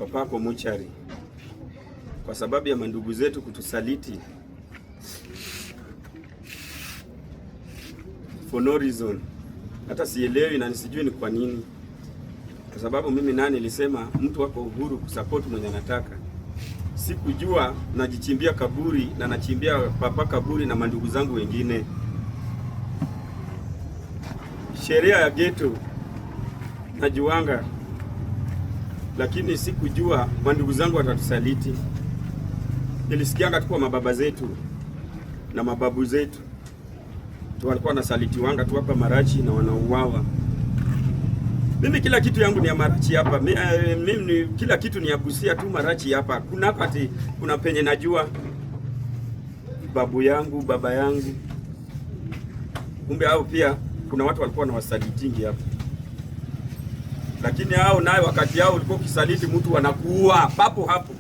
Papako mochari kwa sababu ya mandugu zetu kutusaliti for no reason. Hata sielewi na nisijui ni kwa nini, kwa sababu mimi nani nilisema mtu wako uhuru kusupport mwenye anataka. Sikujua najichimbia kaburi na nachimbia papa kaburi na mandugu zangu wengine. Sheria ya ghetto najuanga, lakini sikujua mandugu zangu watatusaliti. Nilisikianga tu kwa mababa zetu na mababu zetu tu walikuwa wanasalitiwanga tu hapa Marachi na wanauawa. Mimi kila kitu yangu ni ya Marachi hapa. Mimi kila kitu ni ya Busia tu Marachi hapa. Kuna hapa ati kuna penye najua babu yangu, baba yangu. Kumbe hao pia kuna watu walikuwa wanawasalitingi hapa. Lakini hao nayo wakati yao ulikuwa ukisaliti mtu wanakuua papo hapo.